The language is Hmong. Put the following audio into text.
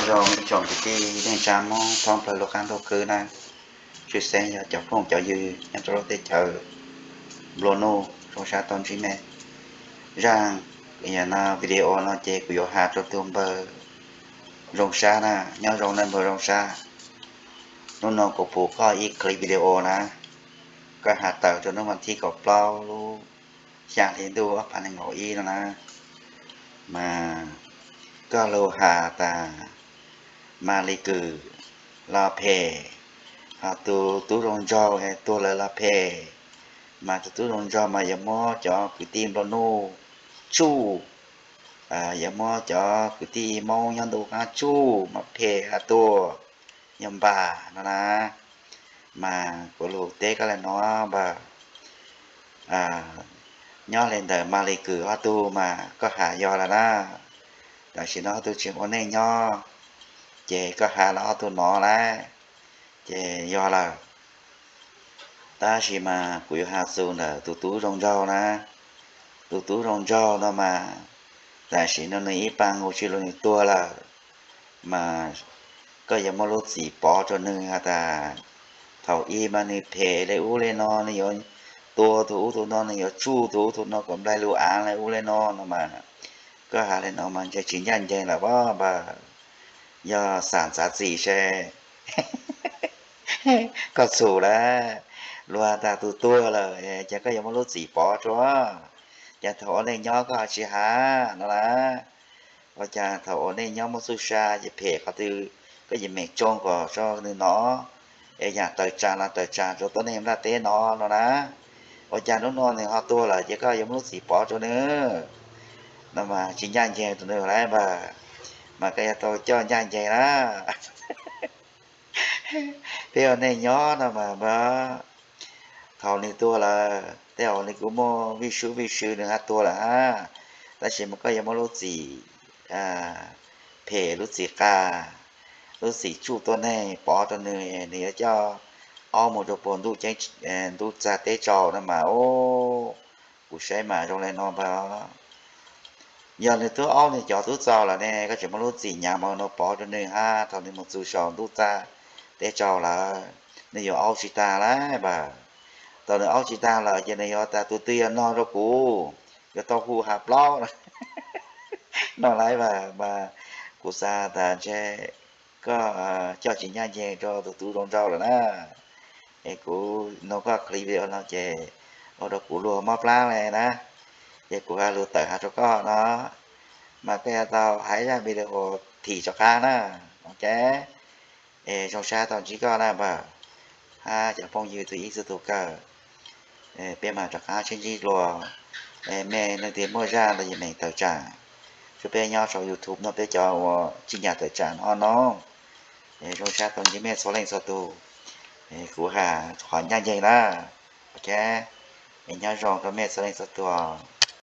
Zoo ib tsoom kwv tij neej tsa Hmoob thoob plaws lub qab ntuj khwb na, tshwj xeeb yog cov phooj cov ywg nyob rau lub teb chaws nplua nuj, zoo sab tau ntsib me zaj. Yog no video no ces kuv yuav has rau tus npawg Zoo Sab na, nyob zoo na npawg Zoo Sab. Hnub no kuv pub koj ib clip video na, koj has tawm rau hnub vas thib kaum plaub lub xya hli ntuj ob phav nees nkaum ib no na, mas koj lug has tas Mas Lis Kwm los phem, ho tus tub zoo nraug tuag lawm los phem, mas tus tub zoo nraug mas yuav muab cov kwv tij nplua nuj tsuj, yuav muab cov kwv tij Hmoob nyob ntu qab tsuj mas phem has tuaj, yog npam no na. Mas kuv lug teb koj li no npawg, nyob li ntawm Mas Lis Kwm ob tug mas koj has yog lawm na. Tam sim no ob tug tseem ua neej nyob, ces koj has los ob tug no lawm, ces yog lawm. Tab sis mas kuv yuav has txug ntawm tus tub zoo nraug na. Tus tub zoo nraug no mas tam sim no nws ib pab nkaus tsis luag nws tuag lawm, mas koj yuav muab lub txim pov rau nws has tas thaum ub mas nws phem li ub li no, nws yuav tua tus ub tus no, nws yuav tsuj tus ub tus no kom nplaig lub av li ub li no no mas, koj has li no mas ntshe tsis ncaj ncees lawm npawg, yog xam ntxav txim se koj txhum lawm. Luag tas tus tuag lawm ces koj yuav muab lub txim pov rau, ces thaum ua neej nyob koj ho tsis has no lawm. Ua cas thaum ua neej nyob muaj txuj sa ces phem qhov twg koj yeej meem tsoo kom tso nws no, es yam tawm tsam los tawm tsam rau tuab neeg nplaj teb no no na. Ua cas hnub no nws ho tuag lawm ces koj yuav muab lub txim pov rau nws no mas tsis ncaj ncees rau nws lawm npawg, mas koj yuav tau coj ncaj ncees na. Peb ua neej nyob no mas npawg, thaum nws tuag lawm tej zaum nws kuj muaj vij sub vij sw nws ho tuag lawm hab, tab sis mas koj yuav muab lub txim phem, lub txim qa, lub txim tsuj tuab neeg pov rau nws, nws yuav coj aub mus rau puag ntuj txag teb tsaus no mas, kuv saib mas zoo li no npawg. Yog nws twb aub nws cov tub txaus lawm ne, koj tseem muab lub txim hnyav mus no pov rau nws hab, thaum nws mus txug saum ntuj txag teb tsaus lawm, nws yuav aub tsis tag lawm npawg. Thaum nws aub tsis tag lawm ces nws yuav tas tus twg yog no rau kuv, yuav tau hu has plaub no lawm npawg. Mas kuv xav tas ntshe koj coj tsis ncaj ncees rau tus tub zoo nraug lawm na. Es kuv nug koj clip video no ces ua rau kuv luag mob plab li na, ces kuv ho lug tawm has rau koj no, mas koj yuav tau hais zaj video thim rov qab na. Ok, es zoo sab tau ntsib koj na npawg, hab cov phooj ywg txhua ib txhua tus kawg. Peb mam rov qab sib ntsib dlua. Mej leej twg muaj zaj los yeej meem tawm tsam rua peb nyob saum YouTube no, peb cov uas tsis ncaim tawm tsam no no. Zoo sab tau ntsib mej txhua leej txhua tus. Kuv has qhov ncaj ncees na. Ok, es nyob zoo rau mej txhua leej txhua tus.